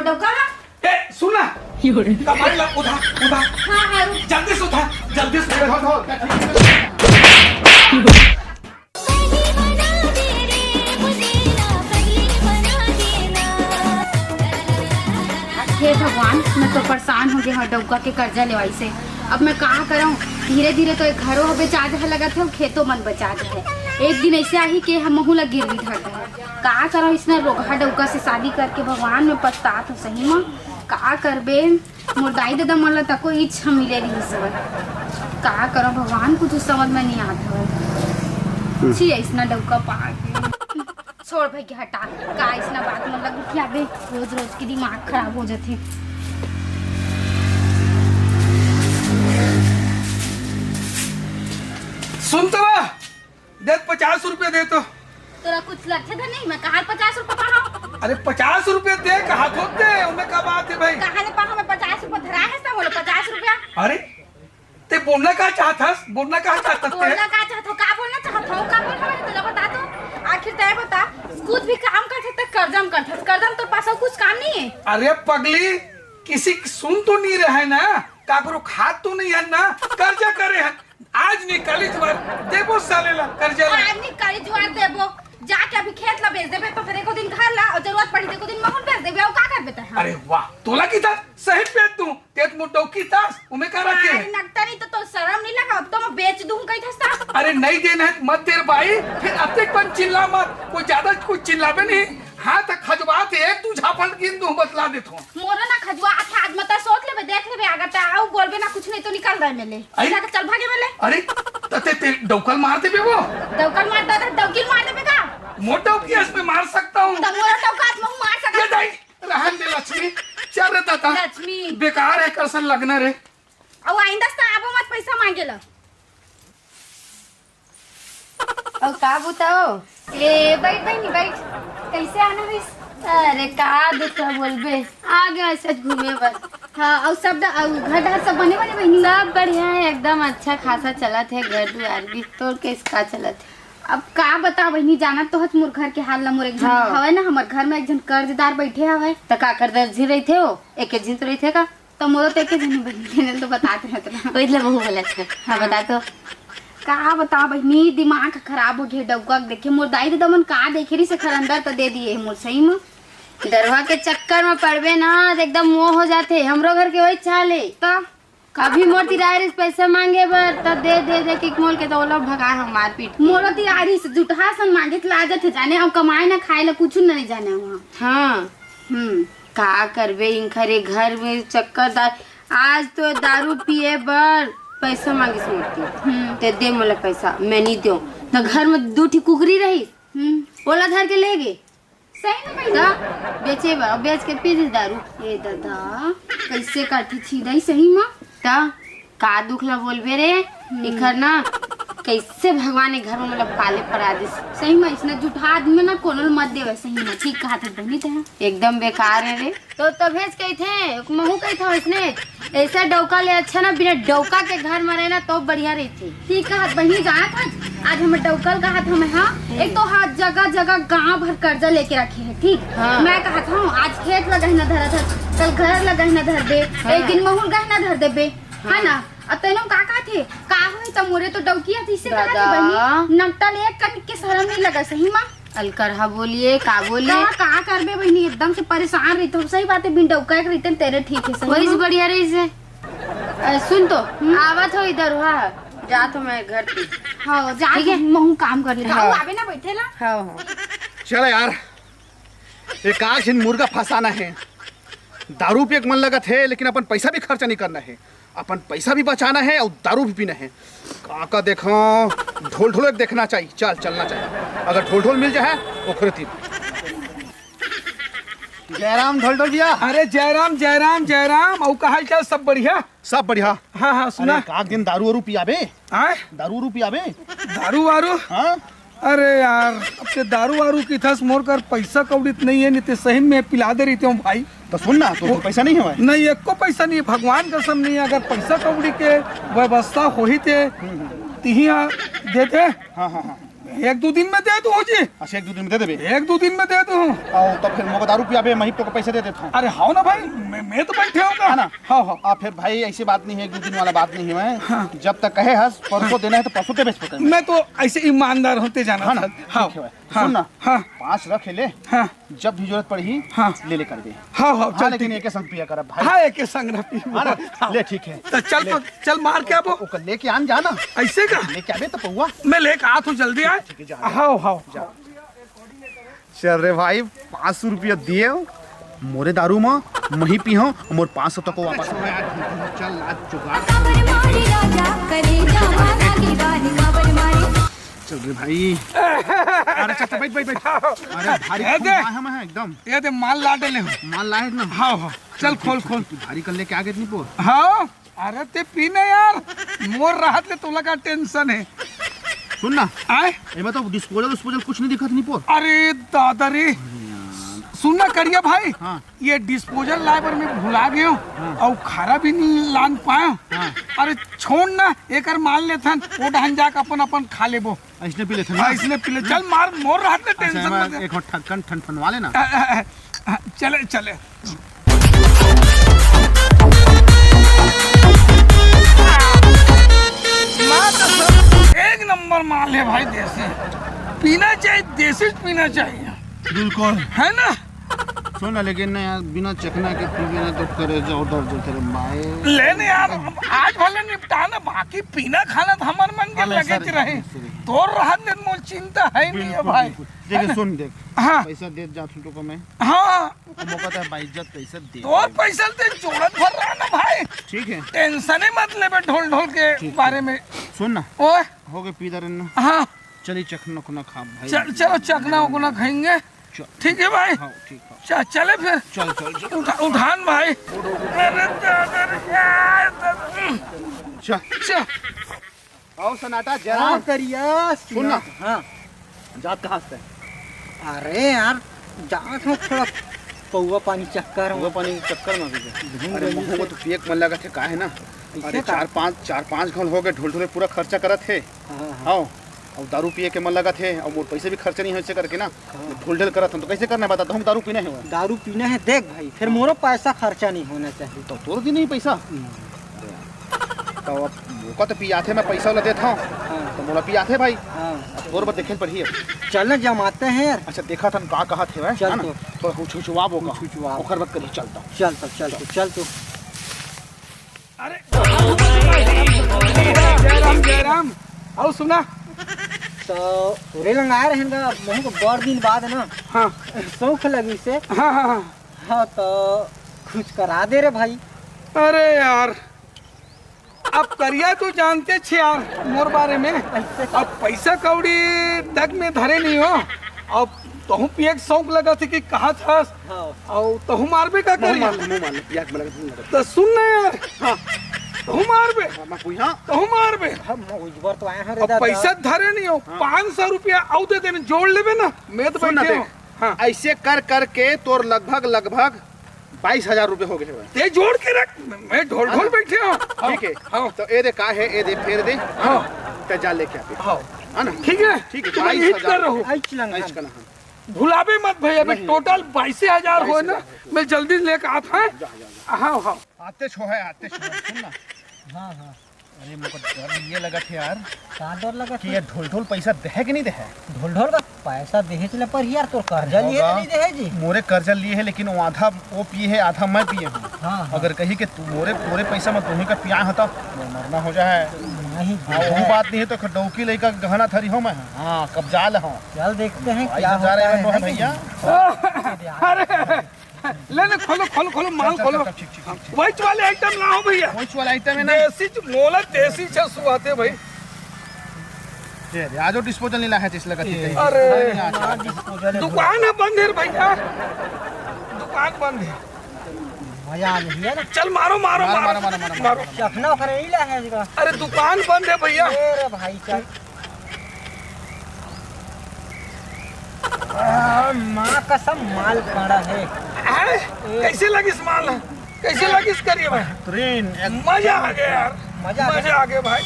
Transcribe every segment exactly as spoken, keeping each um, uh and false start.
डौका। ए, सुन ना। कमाई ला, उठा, उठा। हाँ, हाँ, रुक। जल्दी से उठा, जल्दी से उठा। हे भगवान, मैं तो परेशान हो गया हूँ डौका के कर्जा लेवाई से। अब मैं का करऊँ? धीरे धीरे तो एक घरो ह बेचा जाए लगत है, खेतो मन बेचा जाए। एक दिन ऐसे आही के हम महू ला गिरवी धर दे। का करऊँ, इसने रोगहा डौका से शादी करके भगवान, मैं पछतात हूँ सही में। का करबे, मोर दाई ददा मन ला तको इच्छा मिले रही सब। का करऊँ भगवान, कुछ समझ में नहीं आत हवय। छी, ऐसना डौका पा के। छोड़ भाई के हटा, का इसना बात मन ला गुठियाबे, रोज रोज के दिमाग खराब हो जाथे। सुन तो, दे पचास रुपया दे तो। तोरा कुछ लगथे धन नहीं, मैं कहाँ पचास रुपया पाहूँ? अरे पचास रुपया दे, कहा तो दे, उनमें का बात है भाई? कहाँ ले पाहूँ मैं पचास रुपया? धरा है सब बोलो पचास रुपया। अरे ते बोलना का चाहत हस? बोलना का चाहत हस ते? बोलना का चाहत हो? का बोलना चाहत हो? का बोल हमारे तोला बता तो। आखिर तय बता, कुछ भी काम करथे त कर्जा म करथस। कर्जा म तोर पास अउ कुछ काम नहीं है? अरे पगली, किसी की सुन तो नहीं रहे ना, काकरो खात तो नहीं है ना, कर्जा करे है। आज नहीं काली जुआर देबो साले ला कर्जा ला। आज नहीं काली जुआर देबो, जाके अभी खेत ला बेच देबे तो फिर एको दिन घर ला और जरूरत पड़ी तो एको दिन महूँ बेच देबे, और का करबे तैं? अरे वाह, तोला की था सही बेच दूं, तेत मोर डौकी तास, उमे का रखे है? अरे नकटा नहीं तो, तो शर्म नहीं लगा, अब तो मैं बेच दूं कही था। अरे नहीं देना है मत तेरे भाई, फिर अब तक पन चिल्ला मत, कोई ज्यादा कोई चिल्लाबे नहीं। हाँ तो खजवा थे एक तू झापड़ गिन दूं, बतला देत हूँ। मोरो ना खजुआ था, आज मत सोच लेबे, देख लेबे, अगर ते आऊ बोलबे ना कुछ नहीं तो निकल रहे मेले। अरे। सीधा के चल भागे मेले। अरे, त ते, ते डौकल मार देबे वो। डौकल मार दे, डौकी मार देबे का? मोर डौकी आज मैं मार सकता हूँ। त मोर डौका आज मैं मार सकता ये हूँ। दाई, रहन दे लक्ष्मी। चल रे दादा। लक्ष्मी। बेकार है करसन लगना रे। अब आइंदा से आबो मत पैसा मांगे ला। अउ का बुताओ? ए, बैठ बहिनी, बैठ। कैसे आना होइस? अरे, का दुख है बोलबे, आ गया सच घूमे बर। हाँ, अउ सब ड-, अउ घर डहर सब बने बने बहिनी? सब बढ़िया है, एकदम अच्छा खासा चलत है घर दुआर भी। तोर कैसे का चलत है? अब का बता बहिनी, जानत तो हच मोर घर के हाल ला। मोर एक झन हाँ। हवय ना, हमर घर में एक झन कर्जदार बैठे हवय। त का कर्जदार झिन रहिथे हो? एक एक झिन तो रहिथे का? त मोरो तो एके झन बहिनी, तेने तो बतात रहत ना। ओइला महू बोलत है। हाँ, हाँ। बता तो। का बता बहिनी, दिमाग खराब हो गया डौका के देखे। मोर दाई ददा मन का देखे रही से खरंदर त दे दिए मोर सही में। दरुहा के चक्कर में पड़बे ना, त एकदम मोह हो जाथे। हमरो घर के वही चाल है। त? कभी मोर तिराए रहिस पैसा मांगे बर, त दे, दे, दे के मोल के त ओला भगाए हम मारपीट के। मोरो तिराए रहिस जुटहा सन मांगे त लाजत है जाने, हम कमाए ना खाए ला कुछ नहीं जाने वहाँ। हाँ। हम्म। का करबे, इंखर ये घर में चक्कर दार। आज तो दारू पिए बर पैसा मांगिस मोर तीर। हम्म। ते दे मोला पैसा, मैं नहीं देव। त घर में दू ठी कुकरी रहिस, हम्म। ओला धर के ले गे। सही में बहिनी? त बेचे बर, बेच के पी दिस दारू। ए दादा, कैसे करथे छिदई सही में? त का दुख ला बोलबे रे? हम्म। एखर ना कैसे भगवान ए घर में मतलब पाले परा दिस। सही में इसने जुठा आदमी ना कोनो ल मत देवे, सही में ठीक कहा था बहिनी ते। एकदम बेकार है रे। तो तभेच कहिथे, महू कहिथे इसने, ऐसा डौका ले अच्छा ना बिना डौका के घर में रहना तो बढ़िया रहिथे। ठीक कहत बहिनी, जानत हच, आज हमर डौका ल कहत हमें, हाँ, हम्म। एक तो हाथ जगह जगह गांव भर कर्जा लेके रखे है, ठीक? हाँ। मैं कहत हूँ, आज खेत ला गहना धरत हच, कल घर ला गहना धर दे, हाँ। एक दिन महू ल गहना धर देबे, हाँ। है ना? अब तेनो का कहत हे, का होई त मोरे तो डौकी हत, इसे कहत हे दादा। बहिनी, नकटा ले एक कनिक के शरम नहीं लगा सही मा। अलकरहा बोलिए, का बोलिए? का, का करबे बहिनी, एकदम से परेशान रही तो सही बात है, बिन डौका के रहिते तेरे ठीक है, सही वही से मा। बढ़िया रही से। अ, सुन तो, हम्म? आवत हो इधर हुआ, जात हो मैं घर पे। हाँ, जा ठीक तू है? महू काम कर ले। हाँ। आऊ आबे ना बैठे ला। हाँ, हाँ। चल यार, एक आध झिन मुर्गा फंसाना है। दारू पिए के मन लगत है, लेकिन अपन पैसा भी खर्चा नहीं करना है। अपन पैसा भी बचाना है और दारू भी पीना है। का का देखा, ढोल ढोल एक देखना चाहिए। चल, चलना चाहिए। अगर ढोल ढोल मिल जाए, ओखरे तीर। जयराम ढोल ढोल भैया। अरे जयराम, जयराम, जयराम। अउ का हाल चाल, सब बढ़िया? सब बढ़िया। हाँ, हाँ, सुना। अरे, का दिन दारू वारू पियाबे? आय? दारू वारू पियाबे? दारू वारू? हाँ? अरे यार, अब ते दारू वारू की थस, मोर कर पैसा कौड़ी त नहीं है, नहीं ते सही में पिला दे रही हूँ भाई। तो सुन ना, तो, तो वो पैसा नहीं है भाई? नहीं, एको पैसा नहीं, भगवान कसम नहीं है। अगर पैसा कौड़ी के व्यवस्था होही ते हम्म, हम्म। तिही आ दे दे। हाँ, हाँ, हाँ। एक दू दिन में दे दूँ जी। अच्छा, एक दू दिन में दे देबे? एक दू दिन में दे दूँ। अउ, तो फिर मोके दारू पियाबे, मैं ही तोके पैसा दे देथों। अरे, हव ना भाई, मैं, मैं तो बैठे हूँ ना। है ना? हाँ, हाँ। आ, फिर भाई, ऐसी बात नहीं है, एक दू दिन वाला बात नहीं है। हाँ। जब तक कहे हस, परसों देना है तो परसों देबे, इस प्रकार। मैं तो ऐसे ईमानदार होते जाना हाँ ना? था। हाँ, ठीक है भाई। हाँ, सुन ना, हाँ। पाँच रख ले, हाँ। जब भी जरूरत पड़ही, हाँ। ले ले कर दे। हाँ, हाँ, हाँ, चल, लेकिन ठीक है। एके संग पिया करब भाई। हाँ, एके संग न पीबो। हाँ ना? हाँ। ले, ठीक है। तो चल, ले। तो चल, मार के आबो। ओकर लेके आन जा ना। ऐसे का? लेके आबे तो पौवा। मैं लेके आत हूँ, जल्दी आए। ठीक है, जा, जा। हाँ, हाँ। जा। चल रे भाई, पाँच सौ रुपया दिए हो, मोरे दारू म, मही पी हो, मोर पाँच सौ तक वापस। चल, आज जुगाड़। काबर मारे राजा, करे जावा रानी बारी काबर मारे। चल रे भाई। अरे चाचा, बैठ, बैठ, बैठ। अरे भारी ए, खून दे। आया है एकदम। ये दे, माल ला डले हो। माल लाए ना? हाँ, हाँ। चल, खोल, खोल। भारी कर लेके आ गए इतनी पोर। हाँ, अरे ते पी ना यार, मोर रहत ले तोला का टेंशन है? सुन ना। आए? एमा तो डिस्पोजल, डिस्पोजल कुछ नहीं दिखत नहीं पोर। अरे दादा रे। अरे यार। सुन ना करिया भाई, हाँ। ये डिस्पोजल लाए बर मैं भुला गयो, हाँ। अउ खारा भी नहीं लान पायो। हाँ। अरे छोड़ ना, एकर माल लेथन, ओ डहन जाके अपन, अपन खा लेबो। अइसने पी लेथन ना? हाँ, अइसने पी ले। चल मार, मोर रहत ले अच्छा, टेंशन एमा मत ले। एक ठो ठक्कन ठनठनवा लेना। अ, अ, अ, अ, चले, चले। माँ कसम, एक नंबर माल है भाई, देसी। पीना चाहिए, देसी पीना चाहिए। बिल्कुल। है ना? सुन ना, लेकिन ना यार, बिना चखना के पीबे ना तो करेजा दर्द होथे रे माए। ले ना यार, अब आज भले निपटा ना, बाकी पीना खाना तो हमार मन के हाँ, लगे सर, रहे। सर। तोर रहत ले मोर चिंता है नहीं है बिल्कुल, भाई। बिल्कुल। देख, है ना? सुन, देख, हाँ। पैसा देत जात हूँ तो मैं। हाँ। मौका तो बाइज्जत कैसे दे तोर देबे। पैसा ते जोड़त भर रहा ना भाई। ठीक है। टेंशन ही मत लेबे ढोल ढोल के ठीक है। बारे में। सुन ना। ओए। हो गए पी दरन ना। हाँ। चलिए चखना उखना खा भाई। चल, चलो चखना उखना खाएंगे। चल। ठीक है भाई। हाँ, ठीक है। चल, चले फिर। चल, चल, चल। उठा, उठान भाई। अरे दादा रे, यार, दादा। चल। चल। आओ सन्नाटा, जरा। हाँ, करिया, सुन ना। हाँ। जात कहाँ से? अरे यार, जात हूँ थोड़ा पौवा पानी चक्कर में। पौवा पानी चक्कर में भी। घूम अरे, घूम मुँह से। में तो पिए के मन लगा थे, काहे ना? अरे, का? चार पाँच, चार पाँच घल हो गए, ढोल ढोले पूरा खर्चा करत हे। हाँ, हाँ। हाँ, अब दारू पिए के मन लगा थे, अब मोर पैसे भी खर्चा नहीं हो, ऐसे करके ना। हाँ। ढोल ढोल करत हन, तो कैसे करना है बता, तो हम दारू पीना है वो। दारू पीना है, देख भाई, फिर मोरो पैसा खर्चा नहीं होना चाहिए। तो तोर दी नहीं पैसा? हम्म। तो अब मोका तो पियाथे, मैं पैसा वाला देत हूँ। हाँ। तो मोला पियाथे भाई। हाँ। अब तोर बर देखे पड़ही अब। चल ना, जमाते हैं यार। अच्छा, देखा था का कहा थे, चल है ना? तो। तो हुचहुचवा वो का। हुचहुचवा। ओकर बाद कभी चलता हूँ। चल तो, चल तो, चल तो। अरे, जय राम, जय राम। आओ सुना। तो तोरे लंग आए रहन का, महू को बड़ दिन बाद ना। हाँ। शौक लगी से। हाँ, हाँ, हाँ। हाँ, तो कुछ करा दे रे भाई। अरे यार, अब करिया तो जानते छे यार मोर बारे में। अब पैसा कौड़ी दग में धरे नहीं हो। अब तहूँ पिए के शौक लगा थे कि कहा था। हाँ। अउ तहूँ मारबे का करिया? मार ले, मुँह मार ले, पिया के लगा, मुँह लगा। तो सुन ना यार। हाँ। तहूँ मारबे। हाँ, मैं कोई हाँ। तहूँ मारबे। हम उजबर तो आए हैं रे अब दादा। पैसा धरे नहीं हो। हाँ। पाँच सौ रुपया आउ दे देने, जोड़ लेबे ना। मैं तो सुन ना बैठे देख, हूँ। हाँ। ऐसे कर करके तोर लगभग, लगभग बाईस हजार रुपये हो गए हैं भाई। ते जोड़ के रख, मैं ढोल ढोल हाँ। बैठे हूँ। ठीक है। हाँ। तो ए दे का है, ए दे फेर दे। हाँ। ते जा लेके आते। हाँ। है ना? ठीक है। ठीक है, तो मैं बाईस हजार यही कर रहा हूँ। रुपये। ऐच लंग ऐच हन। का ना हम। भुलाबे मत भाई, अभी नहीं। टोटल बाईस हजार हो ना, बाईस हजार। मैं जल्दी लेके आता है। जा, जा, जा। हाँ, हाँ। आते छो है, आते छो है, सुन ना। हाँ, हाँ। अरे, मोको डर ये लगा थे यार। का डर लगा कि थे? ये ढोल ढोल पैसा देहे कि नहीं देहे? ढोल ढोल का पैसा देहे चले पर यार, तोर कर्जा लिए होगा। नहीं देहे जी? मोरे कर्जा लिए है, लेकिन वो आधा वो पिए है, आधा मैं पिए हूँ। हाँ, हाँ। अगर कही कि तू मोरे, मोरे पैसा में तुम्हें का पिया है तो वो मरना हो जाए। नहीं हाँ, जी, वो है। बात नहीं है तो डौकी लइका गहना धरी हो मैं। हाँ, कब्जा ले हो। चल देखते हैं बाईस हजार क्या होता है, है है कि भैया। नहीं? अरे, ले, ले, खोलो, खोलो, खोलो, माल चल, चल, खोलो। चल, ठीक, ठीक, ठीक, ठीक। वही वाले आइटम लाओ भैया। वही वाला आइटम है ना? देसी च-, मोला देसी छे सुहाते भाई। ये दे, आज वो डिस्पोजल नहीं ला है, जिस लगा ए, अरे। हाँ, डिस्पोजल है। दुकान है बंद है रे भैया, दुकान बंद है। मजा आ गई है ना? चल मारो, मारो, मारो, मारो, मारो, मारो, मारो, मारो। मारो। चखना उखना नहीं ला है इसका। अरे दुकान बंद है भैया। ए रे भाई, चल। आ, माँ कसम माल पड़ा है। हैं? ए। कैसे लगिस माल? कैसे लगिस करिया भाई? बेहतरीन, एक मजा आ गया यार। मजा आ गया। मजा आ गया भाई।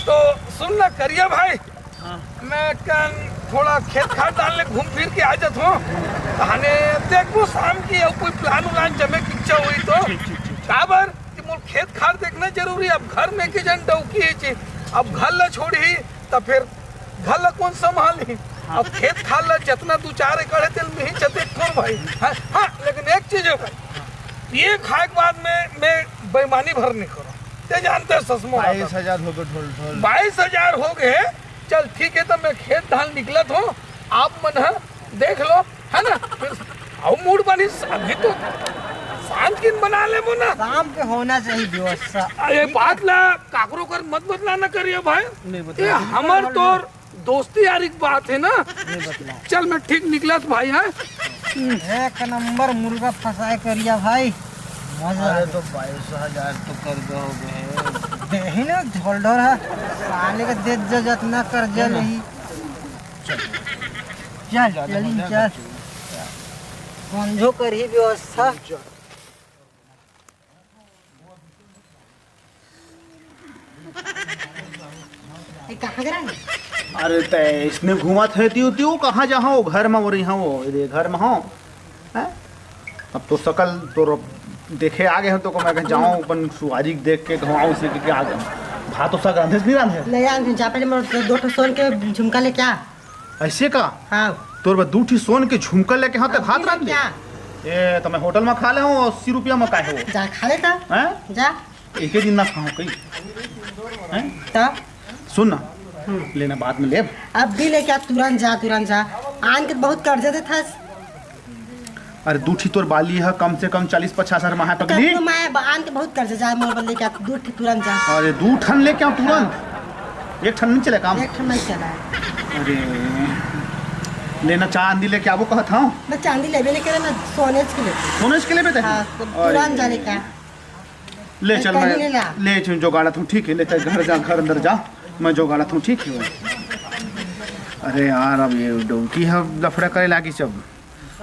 तो सुन ना करिया भाई, मैं कन थोड़ा खेत खार डाल ले घूम फिर के आ जात हूँ। ताने देखबो शाम की अउ कोई प्लान उलान जमे के इच्छा होई तो। ठीक, ठीक, ठीक। काबर कि मोर खेत खार देखना जरूरी। अब घर में के जन डौकी हे जी, अब घर ला छोड़ही त फिर घर ला कौन संभालही? हाँ। अब खेत खार ला जतना दू चार एकड़ हे तेल में ही जते कौन भाई। हाँ, हाँ, लेकिन एक चीज हे भाई, ये खाए के बाद में मैं बेईमानी भर नहीं करूँ। ते जानते हैं ससमो बाईस हजार हो गए ढोल ढोल। बाईस हजार हो गए। चल ठीक है, तो मैं खेत धान निकलत हूँ, आप मन ह देख लो, है ना? फिर अउ मूड बनिस, अभी तो शाम किन बना लेबो ना। शाम के होना चाहिए व्यवस्था। अरे बात ला काकरो कर मत बतलाना करिए भाई। नहीं बतला। ये हमर तोर दोस्ती यारी की बात है ना। नहीं बतला। चल मैं ठीक निकलत भाई, हाँ। एक नंबर मुर्गा फंसाए करिया भाई, मजा आ अरे गया। तो बाईस हजार तो कर दो हो गए। देही ना ढोल ढोल है, साले के दे जतना कर्जा नहीं। चल, चल, चल। समझो करही व्यवस्था। ए, कहाँ गए रहे? अरे तय इसने घूमत है, तियो तियो कहाँ जा हो? घर में हो रही हो, ये घर में हो। हैं? अब तो सकल तो रो-, देखे आ गए हो तो को मैं कह जाऊँ अपन सुआरी देख के कहूँ से कि क्या आ गए। भात तो सब रांधे से नहीं रांधे? नहीं रांधे, जा पहले मोर दो ठो सोन के झुमका लेके आ। ऐसे का? हाँ। तोर बा दू ठी सोन के झुमका लेके हाँ ते अब भात भी रांध दे। क्या? ए तो मैं होटल में खा ले हूँ अस्सी रुपया में काहे हो? जा खा ले तो। हैं? जा। एक ही दिन ना खाऊं कहीं। हैं? तब? सुन ना। हम्म। लेना बाद में लेब। अब भी लेके आ, तुरंत जा, तुरंत जा। आन के बहुत कर्जा दे था। अरे दू ठी तोर बाली है, कम से कम चालीस पचास हजार माहे पगली। कतनो माहे बा-, आन के बहुत कर्जा जा, मोर बदले क्या, दू ठी तुरंत जा। अरे दू ठन लेके आओ तुरंत। एक ठन नहीं चले काम। एक ठन नहीं चला है। अरे लेना चांदी लेके आबो कहत हूँ। मैं चांदी लेबे नहीं करे, मैं सोने के लेबे। सोने के लेबे ते? हाँ, तो अरे। तुरंत जाने का। ले चल, कहीं मैं ले ला। ले चल, जोगाड़त हूँ, ठीक है, ले चल, घर जा, घर अंदर जा, मैं जोगाड़त हूँ, ठीक है। अरे यार, अब ये डौकी है, लफड़ा करे लागी सब।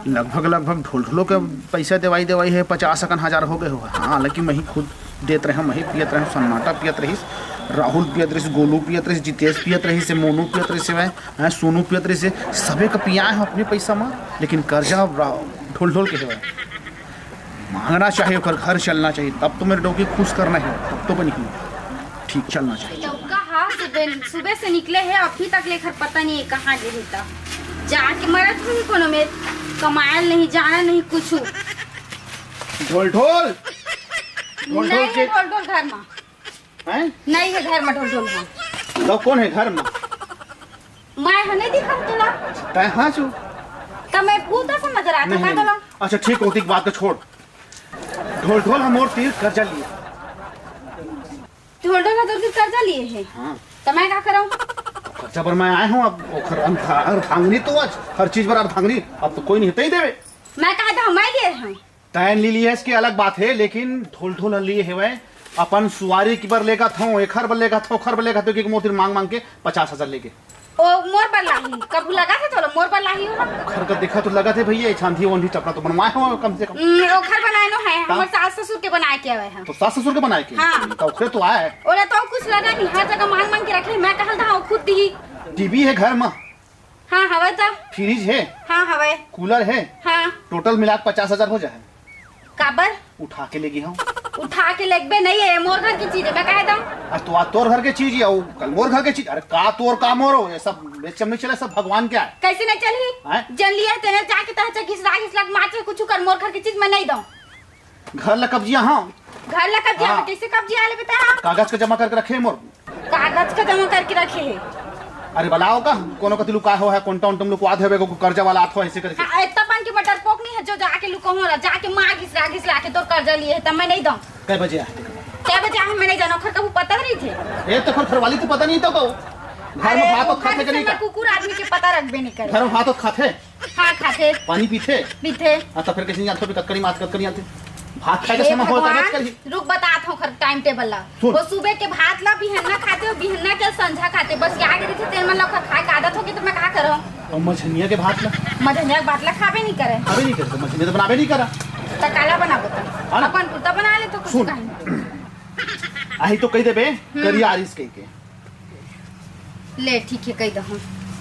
लगभग, लगभग ढोल ढोलो के पैसा देवाई, देवाई है, पचास अकन हजार हो गए हो। हाँ, हालांकि मैं ही खुद देत रहे, मैं ही पियत रहे, सन्नाटा पियत रहीस, राहुल पियत रहीस, गोलू पियत रहीस, जितेश पियत रहीस, मोनू पियत रहीस, हैं, सोनू पियत रहीस, सबे का पियाए हो अपने पैसा में, लेकिन कर्जा रा-, ढोल ढोल के है। मांगना चाहिए, ओकर घर चलना चाहिए, तब तो मेरे डौकी खुश करना है, तब तो बनी। ठीक चलना चाहिए। चौका हा सुबह, सुबह से निकले है, अभी तक लेकर पता नहीं है कहाँ गए है। तब जाके मरत हुई कोनो में, कमायल नहीं, जाना नहीं कुछ। ढोल ढोल, ढोल ढोल नहीं के है ढोल ढोल घर में। हैं? नहीं है घर में ढोल ढोल में। तो कौन है घर में? मैं हने दिखा तोला। तै हाँ छु। त मैं भूत असन नजर आत नहीं, का नहीं। तोला? अच्छा ठीक होती बात को छोड़। ढोल ढोल हम और तीर कर्जा लिए। ढोल ढोल हम तोर तीर कर्जा लिए है। हाँ। त मैं का करऊं? कर्जा पर मैं आए हूँ, अब ओखर अर्धांगनी तो आज हर चीज पर अर्धांगनी, अब तो कोई नहीं तई देवे। मैं कहा था मैं लिए हूँ। तैं ली लियस के अलग बात है, लेकिन ढोल ढोल ह लिए हेवय, अपन सुवारी के बर लेगत हंव, एखर बर लेगत हंव, ओखर बर लेगत हंव, कि मोर तीर मांग मांग के पचास हजार लेगे। ओ मोर बर लाही, कभू लगा थे तोला मोर बर लाही हो? ओखर का देखा तो लगा थे भैया, ये छांदी वोंधी टपरा तो बनवाए हो कम से कम। हम्म, ओखर बनाए नो है, का? हमर सास ससुर के बनाए के आवे है। तो सास ससुर के बनाए के? हाँ। तो ओखरे तो आए। ओला तो कुछ लगा नहीं, हर जगह मांग मांग के रखे, मैं कहल था खुद दी। टीवी है घर में? हाँ, हवय त। फ्रिज हे? हाँ, हवय। कूलर हे? हाँ। टोटल मिला के पचास हजार हो जाए। काबर? उठा के लेगी हंव। उठा के लेगबे नहीं है, मोर घर की चीज है, मैं कहे दम। आज तो आज तोर घर के चीज है, वो कल मोर घर के चीज। अरे का तोर का मोर हो, ये सब बेचम नहीं चले, सब भगवान क्या है? कैसे नहीं चलही? हैं? जन लिया है तेने जाके तहचा घिसरा घिसरा के मार के कुछ कर, मोर घर की चीज मैं नहीं दऊं। घर ला कब्जिया हंव। घर ला कब्जिया हाँ। कैसे कब्जिया ले बेटा? कागज का जमा करके रखे हे मोर। कागज का जमा करके रखे हे। अरे बलाओ का, कोनो कति लुकाए हो है, कोंटा उंटा में लुकवा देवे, को कर्जा वाला आत हो ऐसे करके। हाँ, इतना पान की मटर पोक नहीं है जो जाके लुको हो रहा, जाके मार घिसरा घिसरा के तोर कर्जा लिए है, तब मैं नहीं दऊं। कै बजे आए? कै बजे आए, मैं नहीं जाना, ओखर कबू पता नहीं थे। ए, तो ओखर घरवाली तो पता नहीं तो को। घर में अरे, भात तो ओखर खाते के नहीं समय का? कुकुर आदमी के पता रखबे नहीं करे। घर में भात तो खाते? हाँ, खाथे। पानी पीथे? पीथे। हाँ, तो फिर कैसे जानथो भी कतकड़ी मात कतकड़ी आथे? भात खाए के हे समय होय, तब भगवान, करी। रुक, बतात हूँ ओखर टाइम टेबल ला। सुन। वो सुबह के भात ला बिहन्ना खाथे, वो बिहन्ना के संझा खाथे। बस आगे रहिथे, तेन मन ला ओखर खाए के आदत होगे, तो मैं का करंव? और मझनिया के भात ला? मझनिया के भात ला खाबे नहीं करे। खाबे नहीं करे, तो मझनिया तो बनाबे नहीं करा। तो काला बनाबो तो? हाँ ना? अपन कुत्ता बना ले तो कुछ सुन। कहीं। आही तो कह देबे, हम्म। करिया आरिस कह के। ले, ठीक हे, कहि दहूँ।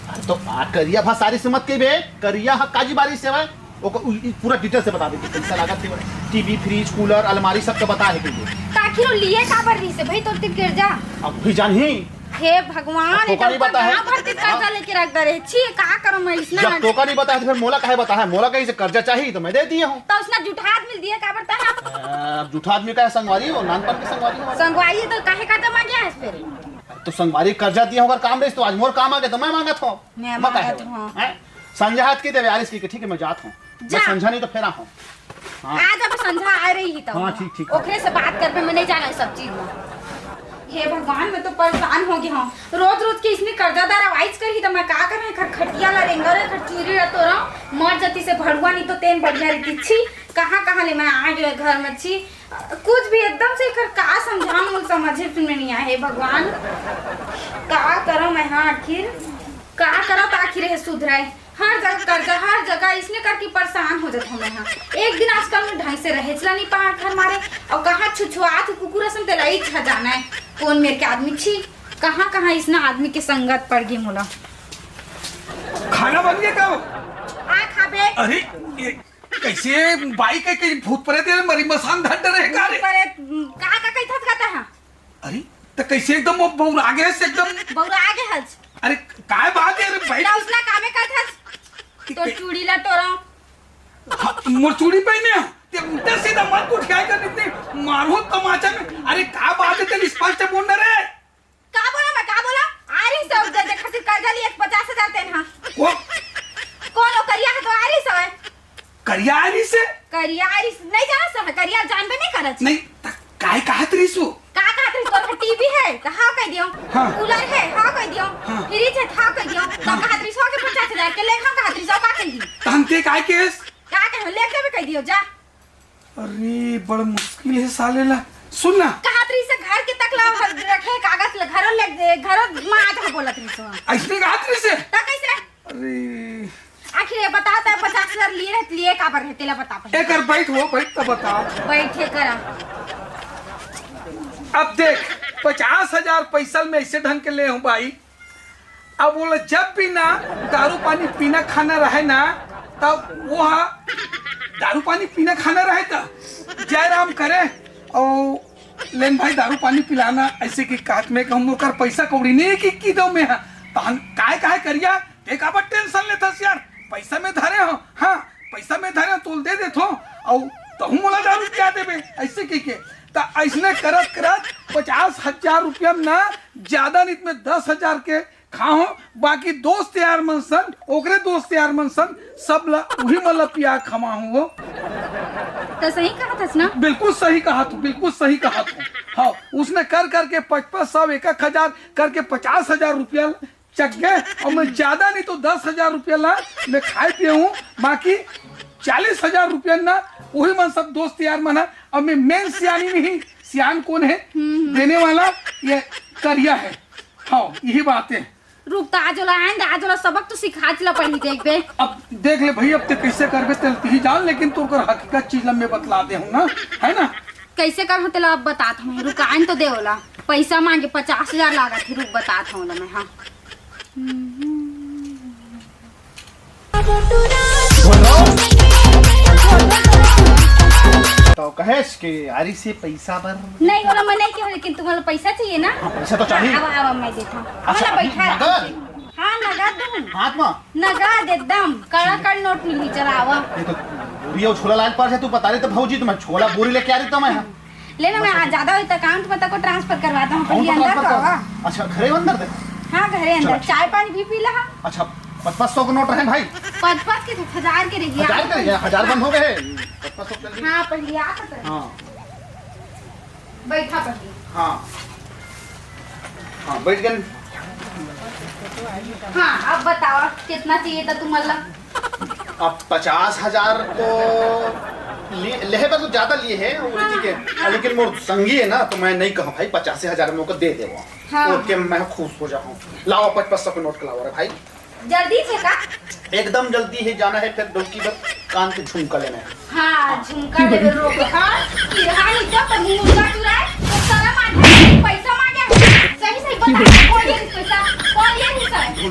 अरे तो आ, करिया भा सारी से मत कहिबे, करिया ह काजी बारी से हवय, ओकर उ, इ, पूरा detail से बता देबे, पैसा लागत हे, टीवी, फ्रिज, कूलर, अलमारी सब तो बता हे कहिबे। त आखिर वो लिए काबर रहिस हे भाई तोर तीर कर्जा? अब भी जानही। हे भगवान, अब तोका नहीं बता है। कहाँ भर के कर्जा हाँ। लेके रख दे रहे छी, का करूँ मैं इसने? जब तोका नहीं बता है तो फिर मोला काहे बता है? मोला कहीं से कर्जा चाहिए तो मैं दे दिए हूँ। तो उसने जूठा आदमी दिए काबर तैं? अब जूठा आदमी का है, संगवारी हो, नानपन के संगवारी हो। संगवारी तो काहे कर्जा मांगे है फिर? तो संगवारी कर्जा दिया होकर काम रहिस तो आज मोर काम आ गया तो मैं मांगत हूँ। मैं मैं काहे मांगत हूँ। हैं? संझा हाथ की देवे आरिस की, ठीक है, मैं जात हूँ। जा। मैं संझा नहीं तो फेर आहूँ। हाँ। आज अब संझा आ रही ही तो हाँ, ठीक, ठीक, ठीक। ओकरे से बात करबे, मैं नहीं जाना है सब चीज में। हे भगवान, मैं तो परेशान हो गया हूँ। रोज रोज के इसने कर्जादार आवाज करही तो मैं का करूँ? एकर खटिया ला रेंगा रे, एकर चूरी ला तोरा, मर जाती से भड़ुआ नहीं तो तेन बढ़िया रहती। छी, कहाँ कहाँ ले मैं आ गया घर में। छी, कुछ भी एकदम से एकर का समझाऊँ, मुझे समझे में नहीं आए। हे भगवान, का करूँ मैं? हाँ, आखिर का करूँ तो आखिर ये सुधरे? हर जगह कर्जा, हर जगह इसने करके परेशान हो जात हूँ मैं। हाँ, एक दिन आजकल मैं ढंग से रहे चला नहीं पा घर मारे, और कहाँ छुछुआत कुकुर असन तेला इच्छा जाना है। कौन मेर के आदमी छी, कहाँ कहाँ इसना आदमी के संगत पड़ गई मोला। खाना बन गया का? आ खाबे। अरे, ये कैसे बाई के कहीं भूत प्रेत या मरी मसान धर डरे है का रे? भूत प्रेत, का, का कही था, कहता है? अरे, त कैसे एकदम वो बौरा गे हस एकदम? बौरा गे हस। अरे, काय बात है? अरे, बैठ। ना उसला कामे करत हस। कि तो के- चूड़ी ला टोरा। हाँ, मोर चूड़ी पहने ह? ते उल्टा सीधा मत उठियाए कर, इतने मारो तमाचा में। अरे, का बात है? तेरे स्पष्ट बोल ना रे। का बोला मैं, का बोला? आ रही सौ दे दे खातिर कर्जा लिए पचास हजार तेन हा। वो कौन हो करिया है तो आ रही सौ है। करिया आरिस हे? करिया आरिस नहीं जाना सह, करिया जानबे नहीं करत। नहीं, त काय कहत रहिस वो? का कहत रहिस? तोर टीवी है, त हाँ कह दियो। हाँ। कूलर है, हाँ कह दियो। हाँ। फ्रिज है, त हाँ कह दियो। त हाँ। कहत रहिस हो के पचास हजार के ले, हाँ कहत रहिस हो, का कह दी? तहन ते काय केस? का कह, ले के भी कह दियो, जा। अरे, बड़ मुश्किल है साले ला। सुन ना। कहत रहिस घर के तक ला रखे कागज ला, घरों ले, घरों में आज हम बोलत रहिस हो। ऐसने कहत रहिस हे? त कैसे? अरे। आखिर ये बता, तैं पचास हजार लिए रहे, लिए काबर रहे, तेला बता पहले। एकर बैठ हो, बैठ तो बता। बैठे करा। अब देख, पचास हजार पैसा मैं ऐसे ढंग के ले हूँ भाई। अब बोला, जब भी ना दारू पानी पीना खाना रहे ना, तब वो हा दारू पानी पीना खाना रहे त जयराम करे और लेन भाई दारू पानी पिलाना, ऐसे कि काट में कहूँ ओकर पैसा कौड़ी नहीं है कि, कि दो में है। तहन काय काय करिया, ते काबर टेंशन लेथस यार? पैसा में धरे हो, हाँ, पैसा में धरे हो, तोल दे देथो, अउ तहु मोला दारू पिया देबे, ऐसे कह के। त ऐसने करत करत पचास हजार रुपया में ना, ज्यादा नहीं त में दस हजार के खाहूं, बाकी दोस्त यार मन सन, ओकरे दोस्त यार मन सन, सब ला उही मन ला पिया खवाहूं वो। त सही कहत हस ना? बिल्कुल सही कहत हूँ, बिल्कुल सही कहत हूँ। हाँ, उसने कर करके पचपन सौ, एक एक हजार करके पचास हजार रुपया चक गए, और मैं ज्यादा नहीं तो दस हजार रुपया ला मैं खाए पिए हूँ, बाकी चालीस हजार रुपया ना वही मन सब दोस्त यार मन है। अब मैं मेन सियानी नहीं, सियान कौन है? हम्म। देने वाला ये करिया है। हाँ, यही बात है। रुक, त आज वाला आइन दे, आज वाला सबक तो सिखा चला पहली देख बे। अब देख ले भाई, अब ते कैसे करबे तेल तिही जान, लेकिन तो ओकर हकीकत चीज ला मैं बतला दे हूँ ना, है ना? कैसे कर हूँ तेला अब बतात हूँ, रुक आइन तो दे वाला। पैसा मांगे पचास हजार लागत है, रुक बतात हूँ ना मैं, हाँ। तो कहेस के आरी से पैसा बर नहीं, वाला मैं नहीं कहूँ, लेकिन तुम्हारा पैसा चाहिए ना? हाँ, पैसा तो चाहिए। हाँ, आवा, आवा, मैं देता हूँ। अच्छा, वाला अभी बैठा है। नगद? हाँ, नगद दूँ। हाथ में? नगद एकदम, कड़ा कड़ नोट मिली, चला आवा। ये तो बोरी और छोला लाल पास है, तू बता रहे तो भौजी, तो मैं छोला बोरी लेके आ रही तो मैं। ले ना, मैं आज ज्यादा होई त account में तको transfer करवा दूँ, पहले अंदर तो आवा। अच्छा, घरे अंदर दे। हाँ, घरे अंदर। चलो। चाय पानी भी पी ला। हाँ। अच्छा, पाँच पाँच सौ के नोट रहे भाई। पाँच पाँच के, हजार के रहिए। हजार के रहिए, हजार बंद हो गए। पाँच पाँच सौ चल रही। हाँ, पहले आ तो। हाँ। बैठा पहले। हाँ। हाँ, बैठ गए। हाँ, अब बताओ, कितना चाहिए था तुम्हारा? अब पचास हजार तो लिए, लेहे बर तो ज्यादा लिए है, वो हाँ, जी के, हाँ। लेकिन मोर संगी है ना, तो मैं नहीं कहूँ भाई, पचास हजार में ओकर दे देवो। हाँ। ओके, मैं खुश हो जाऊँ। लाओ, पाँच पाँच सौ के नोट के लाओ रे भाई। जल्दी से का? एकदम जल्दी है, जाना है फिर डौकी बर कान के झुमका लेना है। हाँ, झुमका लेबे रोक। हाँ, फिर हाँ, नहीं तो पर मुर्गा चुराए, तो सारा मांगे, पैसा मांगे। सही, सही बता, कौन ये पैसा? कौन ये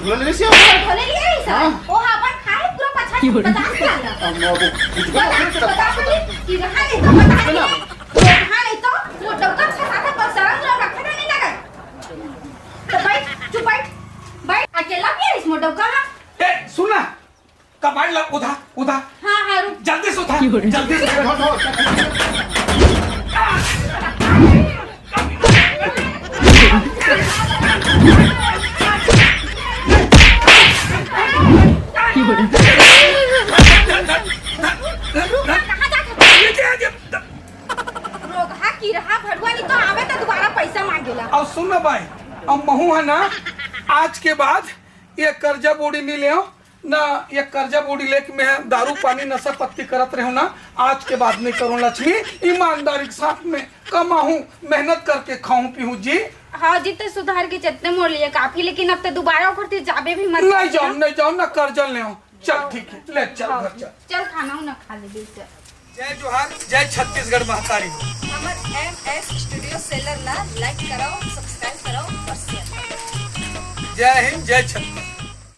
बोले ले सिया। बोले ले सिया। हाँ। ओ, हाँ, अपन खाए पूरा पचास, पचास लाख। अब मैं वो कुछ बोला, पचास, पचास लाख। कि रहा नहीं तो पता नहीं। ना। रहा नहीं तो वो डौका के साथ पर शर्म रहा, रखा नहीं लगा। तो बैठ, चुप बैठ। बैठ, अकेला भी है इसमें डौका, हाँ? ए, सुन ना। कबाड़ ला, उधा, उधा। हाँ, हाँ, रुक। जल्दी से उधा, जल्दी से। रोगहा की रहा भड़ुआ नहीं तो आवे तो दोबारा पैसा मांगेला। अब सुन ना भाई, अब महू है ना, आज के बाद ये कर्जा बोड़ी नहीं ले, ना ये कर्जा बोड़ी लेके मैं दारू पानी नशा पत्ती करत रहूं ना, आज के बाद नहीं करूं लक्ष्मी, ईमानदारी के साथ में कमाहूं, मेहनत करके खाऊं पीऊं जी। हाँ जी, ते सुधार के चलते मोर लिए काफी, लेकिन अब ते दोबारा ओकर ते जाबे भी मत नहीं करना। जाऊं, नहीं जाऊं ना, कर्जा ले। चल ठीक है, ले चल हाँ, घर चल। चल खाना उना खा ले, चल। जय जोहार, जय छत्तीसगढ़ महतारी। हमर एम एस स्टूडियो सेलर ला लाइक कराओ, सब्सक्राइब कराओ और शेयर कराओ। जय हिंद, जय छत्तीसगढ़।